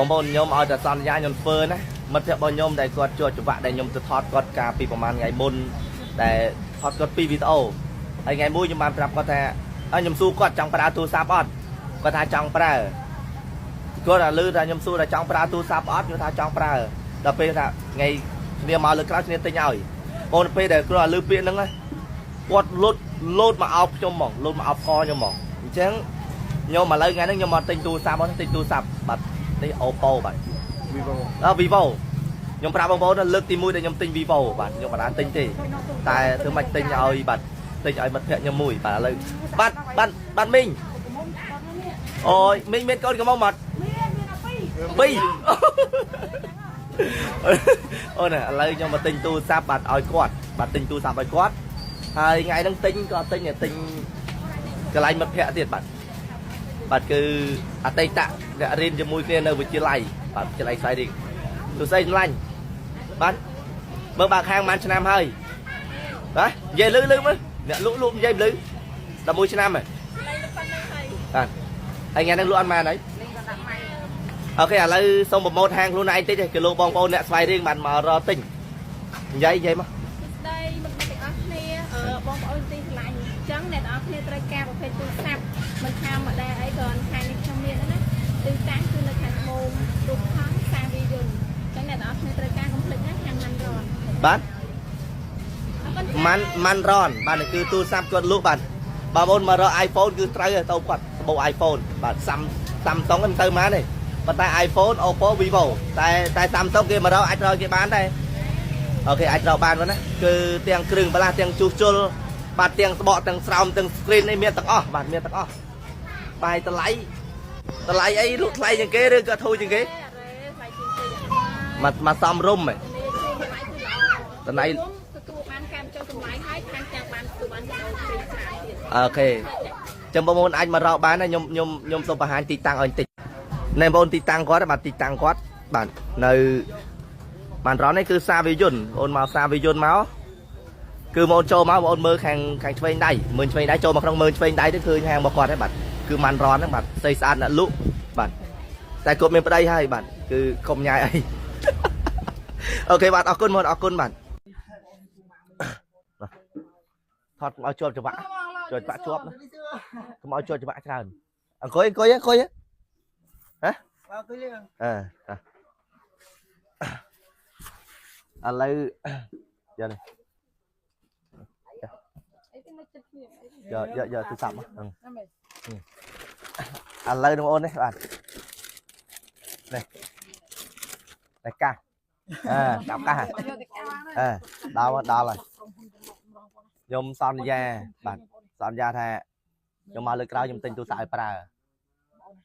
បងប្អូនខ្ញុំឲ្យតែសន្យាខ្ញុំធ្វើណាមិត្តភក្តិរបស់ខ្ញុំដែលគាត់ជាប់ច្បាក់ដែលខ្ញុំទៅថតគាត់កាលពីប្រហែលថ្ងៃមុនដែលថតគាត់ពីវីដេអូហើយថ្ងៃមួយខ្ញុំបានប្រាប់គាត់ថាខ្ញុំសួរគាត់ចង់ប្រើទូរស័ព្ទអត់គាត់ថាចង់ប្រើគាត់ថាលឺថាខ្ញុំសួរថាចង់ប្រើទូរស័ព្ទអត់ខ្ញុំថាចង់ប្រើដល់ពេលថាថ្ងៃគ្នាមកលើក្រោយគ្នាទិញឲ្យបងពេលដែលគាត់លឺពាក្យហ្នឹងគាត់លុតលោតមកអោបខ្ញុំហ្មងលោតមកអោបកខ្ញុំហ្មងអញ្ចឹងខ្ញុំឥឡូវថ្ងៃហ្នឹងខ្ញុំមកទិញទូរស័ព្ទទិញទូរស័ព្ទបាទនេះ Oppo បាទ Vivo Vivo ខ្ញុំប្រាប់បងប្អូនថាលើកទី1ដែលខ្ញុំទិញ Vivo បាទខ្ញុំមិនបានទិញទេតែធ្វើម៉េចទិញឲ្យបាទទិញឲ្យមិត្តភក្តិខ្ញុំមួយបាទឥឡូវបាទបាទបាទមីងអូយមីងមានកូនកំមុំអត់ មានមាន ពីរអូនឥឡូវខ្ញុំមកទិញទូរស័ព្ទបាទឲ្យគាត់បាទទិញទូរស័ព្ទឲ្យគាត់ហើយថ្ងៃហ្នឹងទិញក៏ទិញទិញកន្លែងមិត្តភក្តិទៀតបាទបាទគឺអតីតអ្នករៀនជាមួយគ្នានៅវិទ្យាល័យបាទវិទ្យាល័យស្វាយរៀងទូស្អីចម្លាញ់បាទមើលបើកហាងប៉ុន្មានឆ្នាំហើយបាទនិយាយលឺលឺមើលអ្នកលក់លក់និយាយលឺ11ឆ្នាំហើយបាទហើយថ្ងៃហ្នឹងលក់អត់បានហើយ OK ឥឡូវសូម promote ហាងខ្លួនឯងតិចគីឡូបងប្អូនអ្នកស្វាយរៀងបានមករកទិញនិយាយនិយាយមក ស្ដីមិត្តភក្តិទាំងអស់គ្នាបងប្អូនទីស្រឡាញ់អញ្ចឹងអ្នកទាំងអស់គ្នាត្រូវការប្រភេទទូរស័ព្ទមិនថាមកដែរអីក៏ខាងនេះខ្ញុំមានណាទីតាំងគឺនៅខាងត្បូងរូបថងសាវីយុនអញ្ចឹងអ្នកទាំងអស់គ្នាត្រូវការកុំភ្លេចណាខាងម៉ាន់រន បាទម៉ាន់ម៉ាន់រនបាទនេះគឺទូរស័ព្ទគាត់លក់បាទបងប្អូនមករក iPhone គឺត្រូវទៅគាត់សបោ iPhone បាទ Samsung មិនទៅបានទេប៉ុន្តែ iPhone Oppo Vivo តែតែ Samsung គេមករកអាចរកគេបានដែរ OK អាចរកបានណាគឺទាំងគ្រឿងបន្លាស់ទាំងជួសជុលបាទទាំងស្បកទាំងស្រោមទាំង screen នេះមានទាំងអស់បាទមានទាំងអស់បាយតម្លៃតម្លៃអីលក់ថ្លៃជាងគេឬក៏ធូរជាងគេមកមកសំរុំហ៎ តម្លៃទទួលបានការចុះតម្លៃហើយខាងចាំបានទទួលបានចំណូលព្រីច្រើនទៀត OK ចឹងបងប្អូនអាចមករកបានណាខ្ញុំខ្ញុំខ្ញុំសូមបង្ហាញទីតាំងឲ្យបន្តិចណែបងប្អូនទីតាំងគាត់បាទទីតាំងគាត់បាទនៅបានរននេះគឺសាវិយន្តបងប្អូនមកសាវិយន្តមកគឺបងប្អូនចូលមកបងប្អូនមើលខាងខាងឆ្វេងដៃមើលឆ្វេងដៃចូលមកក្នុងមើលឆ្វេងដៃទៅឃើញហាងរបស់គាត់ហើយបាទគឺម៉ាន់រនហ្នឹងបាទស្អីស្អាតអ្នកលក់បាទតែគាត់មានប្តីហើយបាទគឺកុំញ៉ាយអី OK បាទអរគុណបងអរគុណបាទថតឲ្យជាប់ច្បាក់ជាប់ច្បាក់ជាប់ណាកុំឲ្យជាប់ច្បាក់ច្រើនអង្គុយអង្គុយអង្គុយហ៎ អង្គុយលឿ អឺឥឡូវយកនេះយកយកយកទូរស័ព្ទមកឥឡូវបងអូននេះបាទនេះនេះកាសអឺកាប់កាសអឺដល់ដល់ហើយខ្ញុំសន្យាបាទសន្យាថាខ្ញុំមកលើកក្រោយខ្ញុំទិញទូរស័ព្ទឲ្យប្រើ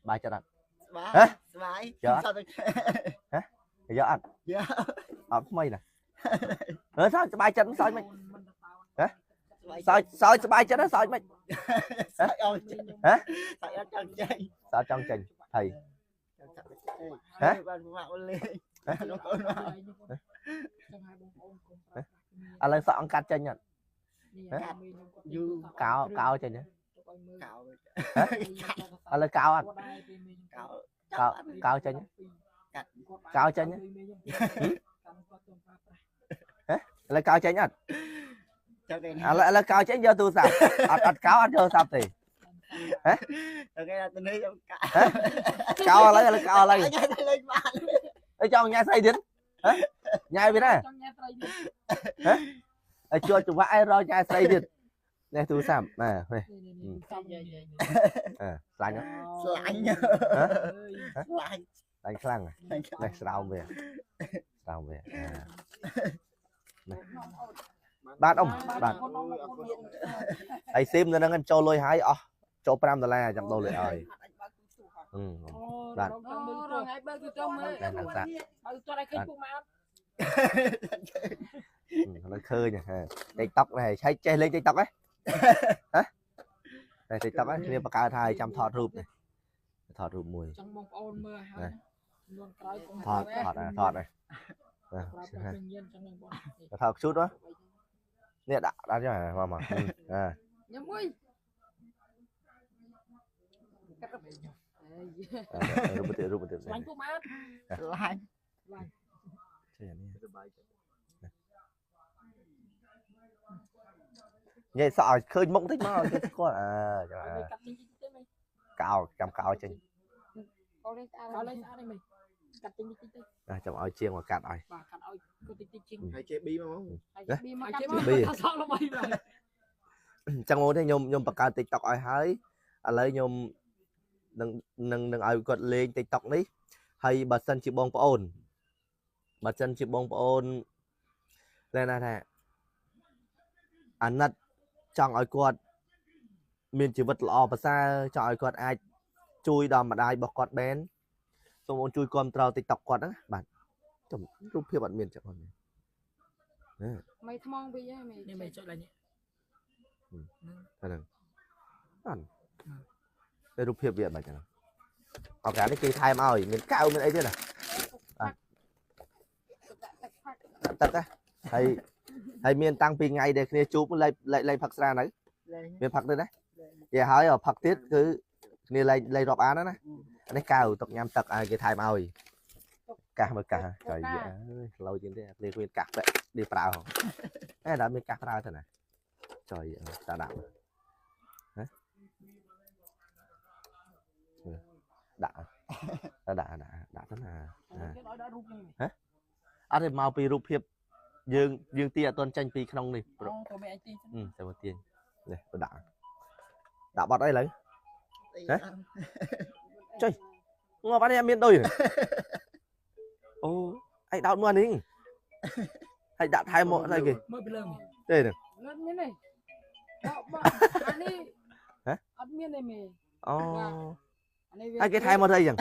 បាយចិត្តអត់ ស្បាយស្បាយ យកហ៎យកអត់ យក អត់ថ្មីណាអឺសើចសបាយចិត្តសើចមិនហ៎សើចសើចសបាយចិត្តសើចមិន សើចអត់ចេញ ហ៎ សើចអត់ចង់ចេញ សើចចង់ចេញថៃ ហ៎បានមកលេងបងប្អូនមក ឥឡូវសក់អង្កាត់ចេញអត់ យូ កោកោចេញ កោ ឥឡូវកោអត់ កោ កោកោចេញកោចេញហ៎ឥឡូវកោចេញអត់ ចាំ ឥឡូវឥឡូវកោចេញយកទូរស័ព្ទអត់អត់កោអត់យកទូរស័ព្ទទេហ៎ OK ទៅនេះខ្ញុំក កោឥឡូវឥឡូវកោឥឡូវ ញ៉ាំលេងបាន អីចង់ញ៉ាំស្អីទៀតហ៎ញ៉ាំវាណា ចង់ញ៉ាំត្រីទៀត ហ៎ឲ្យជួចង្វាក់ឲ្យរកញ៉ាំស្អីទៀតនេះទូរស័ព្ទបាទនេះអឺស្លាញ់ ស្លាញ់ស្លាញ់ ស្លាញ់ខ្លាំងនេះស្រោមវាស្រោមវាបាទអ៊ំបាទហើយស៊ីមនៅនឹងចូលលុយហើយអស់ចូល5ដុល្លារចាំដូរលុយឲ្យបាទ រងថ្ងៃបើគឺចង់មើលបើចង់ឲ្យឃើញពួកម៉ាអត់ ឥឡូវឃើញហ៎ TikTok នេះឆែកចេះលេង TikTok ហ៎ហ៎តែ TikTok ហ្នឹងគ្នាបង្កើតហើយចាំថតរូបនេះថតរូបមួយ ចង់បងប្អូនមើលហើយនួនក្រោយកុំ ថតថតថតនេះថតខ្ជូតមកនេះដាក់ដាក់ចុះមកមកអឺ ញ៉ាំមួយ រូបទៀតរូបទៀត ស្លាញ់ពួកម៉ា ស្រឡាញ់ ចេះនេះនិយាយសក់ឲ្យឃើញមុខតិចមកគេស្គាល់អើចាំ កាត់ចេញតិចទេមេ កោចាំកោចេញ កោលេងស្អាតកោលេងស្អាតនេះមេកាត់ចេញតិចទេ ចាំឲ្យជាងមកកាត់ឲ្យ បាទកាត់ឲ្យគាត់តិចតិចជាង ហើយ JB មកហ្មង ហើយ JB មកកាត់មកសក់ល្បីបាទ ចឹងមកទេខ្ញុំបង្កើត TikTok ឲ្យហើយឥឡូវខ្ញុំនឹងនឹងនឹងឲ្យគាត់លេង TikTok នេះហើយបើសិនជាបងប្អូនបើសិនជាបងប្អូនលែណាថាអាណិតចង់ឲ្យគាត់មានជីវិតល្អប្រសើរចង់ឲ្យគាត់អាចជួយដល់ម្ដាយរបស់គាត់បានសូមអូនជួយគាំទ្រ TikTok គាត់ហ្នឹងបាទចំរូបភាពអត់មានចឹងអូន មិនថ្មងវិញហ៎នេះមិនចុចឡើងនេះ ហ្នឹងអត់តែរូបភាពវាអត់បាច់ហ្នឹងអូខេនេះគេថែមឲ្យមានកៅមានអីទៀតណាបាទទឹកណាហើយហើយមានតាំងពីថ្ងៃដែលគ្នាជួបលេងលេងផឹកស្រានៅមានផឹកទៀតណានិយាយហើយផឹកទៀតគឺគ្នាលេងរាប់អានណានេះកៅទឹកញ៉ាំទឹកឲ្យគេថែមឲ្យកាសមើលកាសចុយអើយឡូវជាងទេគ្នាគ្មានកាសពាក់នេះប្រើហ៎ដល់មានកាសប្រើទៅណាចុយតាដាក់ហ៎ដាក់ដាក់ដាក់ដាក់ទៅណា គេឲ្យដាក់រូបនេះ ហ៎អត់ទេមកពីរូបភាពយើងយើងទាអត់ទាន់ចេញពីក្នុងនេះ អូទៅមិនអីទាញ ទៅមកទាញនេះដាក់ដាក់បាត់អីឡើយហ៎ចុយងាប់អានេះអត់មានដូចអូឯងដោតមើលអានេះហើយដាក់ថែមមកអីគេ មើលពីលើ ទេហ្នឹង អត់មានទេបអានេះ ហ៎ អត់មានទេមេ អូ អានេះវា ហើយគេថែមមកទៅអីចឹង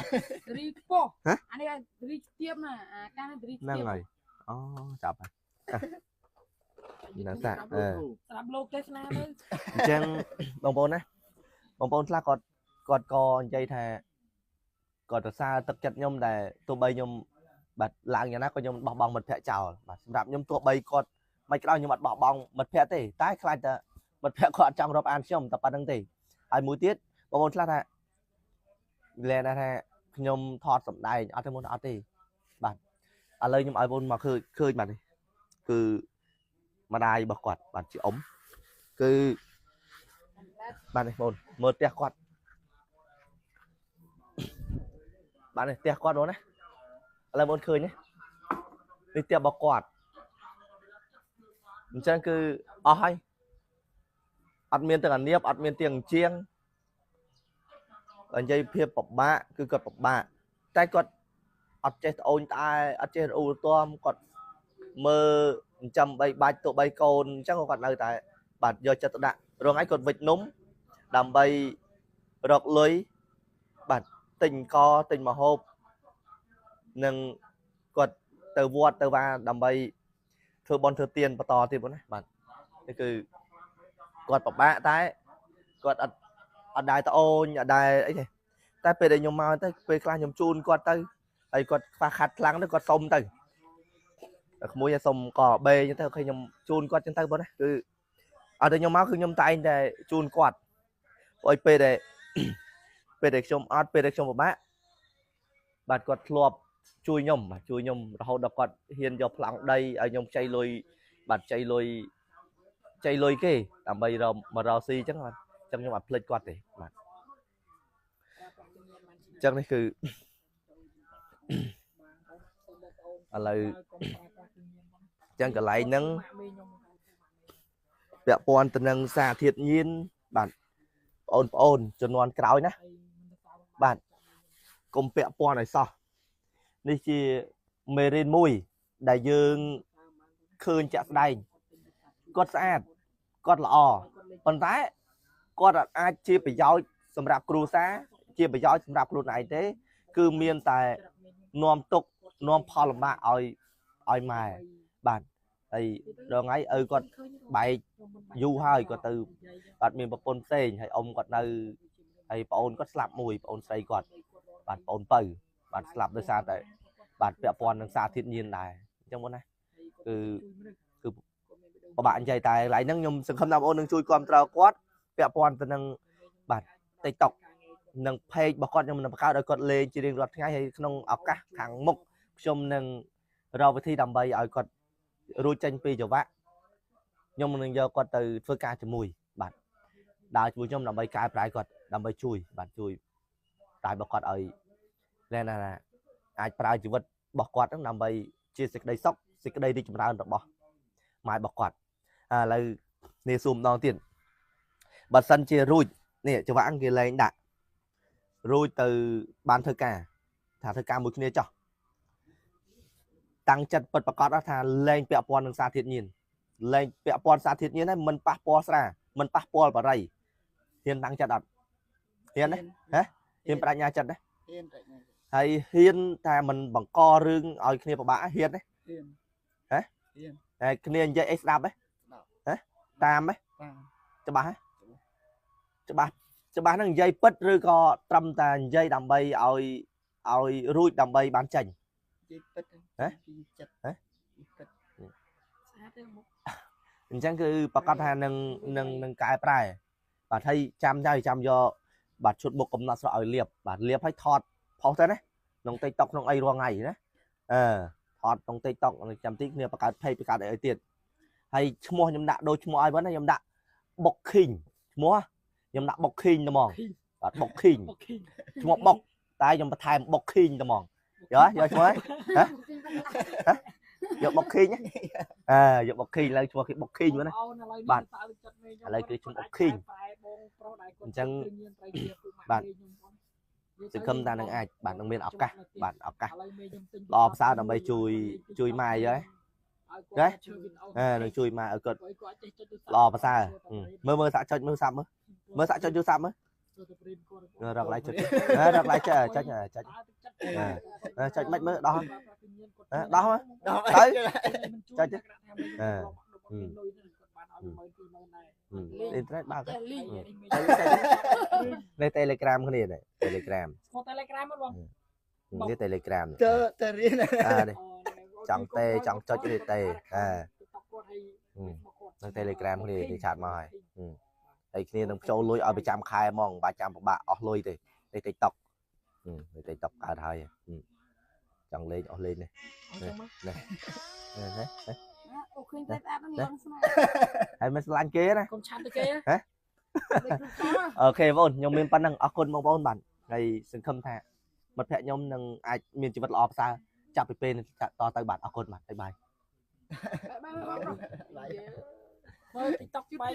រីខ្ពស់អានេះរីទៀបណាអាកាសនេះរីទៀប ហ្នឹងហើយអូចាប់ហើយណាសា ស្រាប់លោកទេសនាទៅ អញ្ចឹងបងប្អូនណាបងប្អូនខ្លះគាត់គាត់ក៏និយាយថាគាត់សរសើរទឹកចិត្តខ្ញុំដែលទោះបីខ្ញុំបាទឡើងយ៉ាងណាក៏ខ្ញុំបោះបង់មិត្តភ័ក្តិចោលបាទសម្រាប់ខ្ញុំទោះបីគាត់មិនក្រោយខ្ញុំអត់បោះបង់មិត្តភ័ក្តិទេតែខ្លាចតែមិត្តភ័ក្តិគាត់អត់ចង់រាប់អានខ្ញុំតែប៉ុណ្្នឹងទេហើយមួយទៀតបងប្អូនខ្លះថាលែនថាខ្ញុំថតសម្ដែងអត់ទេមុនអត់ទេបាទឥឡូវខ្ញុំឲ្យបងមកឃើញបាទនេះគឺម្ដាយរបស់គាត់បាទជាអ៊ំគឺបាទនេះបងមើលផ្ទះគាត់បាទនេះផ្ទះគាត់បងណាឥឡូវបងឃើញទេនេះផ្ទះរបស់គាត់អញ្ចឹងគឺអស់ហើយអត់មានទាំងអានៀបអត់មានទាំងជាងនិយាយភាពពិបាកគឺគាត់ពិបាកតែគាត់អត់ចេះត្អូញត្អែអត់ចេះរអ៊ូរទាំគាត់មើលចិញ្ចឹមបីបាច់ទោះបីកូនអញ្ចឹងគាត់នៅតែបាទយកចិត្តទុកដាក់រងឯងគាត់វិចនំដើម្បីរកលុយបាទទិញកទិញម្ហូបនិងគាត់ទៅវត្តទៅវាដើម្បីធ្វើបុណ្យធ្វើទានបន្តទៀតបងណាបាទនេះគឺគាត់ពិបាកតែគាត់អត់ដែរត្អូញអត់ដែរអីទេតែពេលដែលខ្ញុំមកទៅពេលខ្លះខ្ញុំជូនគាត់ទៅហើយគាត់ខ្វះខាត់ខ្លាំងទៅគាត់សុំទៅក្មួយសុំកបេអញ្ចឹងទៅឃើញខ្ញុំជូនគាត់អញ្ចឹងទៅបងណាគឺអត់តែខ្ញុំមកគឺខ្ញុំតែងតែជូនគាត់ព្រោះពេលដែលពេលដែលខ្ញុំអត់ពេលដែលខ្ញុំពិបាកបាទគាត់ធ្លាប់ជួយខ្ញុំបាទជួយខ្ញុំរហូតដល់គាត់ហ៊ានយកប្លង់ដីឲ្យខ្ញុំខ្ចីលុយបាទខ្ចីលុយខ្ចីលុយគេដើម្បីរមករកស៊ីអញ្ចឹងបាទអញ្ចឹងខ្ញុំអត់ភ្លេចគាត់ទេបាទអញ្ចឹងនេះគឺឥឡូវអញ្ចឹងកន្លែងហ្នឹងពាក់ព័ន្ធទៅនឹងសារធាតុញៀនបាទបងប្អូនជំនាន់ក្រោយណាបាទកុំពាក់ព័ន្ធឲ្យសោះនេះជាមេរៀនមួយដែលយើងឃើញជាក់ស្ដែងគាត់ស្អាតគាត់ល្អប៉ុន្តែគាត់អាចជាប្រយោជន៍សម្រាប់គ្រួសារជាប្រយោជន៍សម្រាប់ខ្លួនឯងទេគឺមានតែនាំទុកនាំផលលំបាកឲ្យម៉ែបាទហើយដល់ថ្ងៃឪគាត់បែកយូរហើយគាត់ទៅបាទមានប្រពន្ធផ្សេងហើយអ៊ំគាត់នៅហើយប្អូនគាត់ស្លាប់មួយប្អូនស្រីគាត់បាទប្អូនពៅបាទស្លាប់ដោយសារតែបាទពាក់ព័ន្ធនឹងសារធាតុញៀនដែរអញ្ចឹងបងណាគឺគឺពិបាកនិយាយតែកន្លែងហ្នឹងខ្ញុំសង្ឃឹមថាបងប្អូននឹងជួយគាំទ្រគាត់ពាក់ព័ន្ធទៅនឹងបាទ TikTok នឹង page របស់គាត់ខ្ញុំនឹងបង្កើតឲ្យគាត់លេងជារៀងរាល់ថ្ងៃហើយក្នុងឱកាសខាងមុខខ្ញុំនឹងរកវិធីដើម្បីឲ្យគាត់រួចចេញពីចង្វាក់ខ្ញុំនឹងយកគាត់ទៅធ្វើការជាមួយបាទដើរជាមួយខ្ញុំដើម្បីកែប្រែគាត់ដើម្បីជួយបាទជួយតែរបស់គាត់ឲ្យលែនណាអាចប្រើជីវិតរបស់គាត់ហ្នឹងដើម្បីជាសេចក្តីសុខសេចក្តីរីកចម្រើនរបស់ម៉ែរបស់គាត់ឥឡូវនេះសួរម្ដងទៀតបើសិនជារួចនេះចង្វាក់គេលែងដាក់រួចទៅបានធ្វើការថាធ្វើការមួយគ្នាចោះតាំងចិត្តពិតប្រាកដថាលែងពាក់ព័ន្ធនឹងសារធាតុញៀនលែងពាក់ព័ន្ធសារធាតុញៀនហើយមិនប៉ះពាល់ស្រាមិនប៉ះពាល់បារីហ៊ានតាំងចិត្តអត់ហ៊ានទេហ៎ហ៊ានបញ្ញាចិត្តទេ ហ៊ានបញ្ញា ហើយហ៊ានថាមិនបង្ករឿងឲ្យគ្នាពិបាកហ៊ានទេ ហ៊ាន ហ៎ ហ៊ាន តែគ្នានិយាយអីស្ដាប់ទេ ស្ដាប់ ហ៎តាមទេ តាម ច្បាស់ហ៎ច្បាស់ច្បាស់ហ្នឹងនិយាយពិតឬក៏ត្រឹមតែនិយាយដើម្បីឲ្យរួចដើម្បីបានចេញ និយាយពិត ហ៎ ពីចិត្ត ហ៎ ពិត ស្អាតទេមុខ អញ្ចឹងគឺប្រកាសថានឹងកែប្រែបាទហើយចាំទៅចាំយកបាទឈុតបុកកំណត់ស្រកឲ្យលៀបបាទលៀបឲ្យថតផុសទៅណាក្នុង TikTok ក្នុងអីរាល់ថ្ងៃណាអឺថតក្នុង TikTok ចាំតិចគ្នាបង្កើត page បង្កើតអីទៀតហើយឈ្មោះខ្ញុំដាក់ដូចឈ្មោះឲ្យប៉ុណ្ណាខ្ញុំដាក់ Booking ឈ្មោះខ្ញុំដាក់ Booking ទៅហ្មងបាទ Booking ឈ្មោះបុកតែខ្ញុំបន្ថែម Booking ទៅហ្មងយកយកឈ្មោះហ៎យក Booking អើយក Booking ឡើងឈ្មោះគេ Booking ហ្នឹងណាបាទឥឡូវគឺឈ្មោះ Booking អញ្ចឹងបាទសង្ឃឹមថានឹងអាចបាទនឹងមានឱកាសបាទឱកាសល្អប្រសើរដើម្បីជួយម៉ែហើយណាអឺនឹងជួយម៉ែឲ្យគាត់ល្អប្រសើរមើលសាក់ចុចមើលសាប់មើលសាក់ចុចយូរសាប់មើលរកឡៃចុចរកឡៃចុចចុចចុចចុចមិនមើលដោះដោះទៅចុចអឺអ៊ីនធឺណិតបើកនេះ Telegram គ្នានេះ Telegram ស្គាល់ Telegram អត់បង នេះ Telegram ទៅរៀន អើនេះចង់ទេចង់ចុចនេះទេអើនៅ Telegram គ្នាគេឆាតមកហើយហើយគ្នានឹងចូលលុយឲ្យប្រចាំខែហ្មងមិនបាច់ចាំពិបាកអស់លុយទេនេះ TikTok នេះ TikTok កើតហើយចង់លេងអស់លេងនេះនេះនេះនេះ អូឃើញតែស្អាតហ្នឹងស្នា ហើយមិនស្រឡាញ់គេណា កុំឆាត់ទៅគេ ហ៎អូខេបងខ្ញុំមានប៉ុណ្្នឹងអរគុណបងប្អូនបាទហើយសង្ឃឹមថាមិត្តភក្តិខ្ញុំនឹងអាចមានជីវិតល្អប្រសើរចាប់ពីពេលនេះតទៅបាទអរគុណបាទបាយបាយ បាយបាយបងមើល TikTok បាយ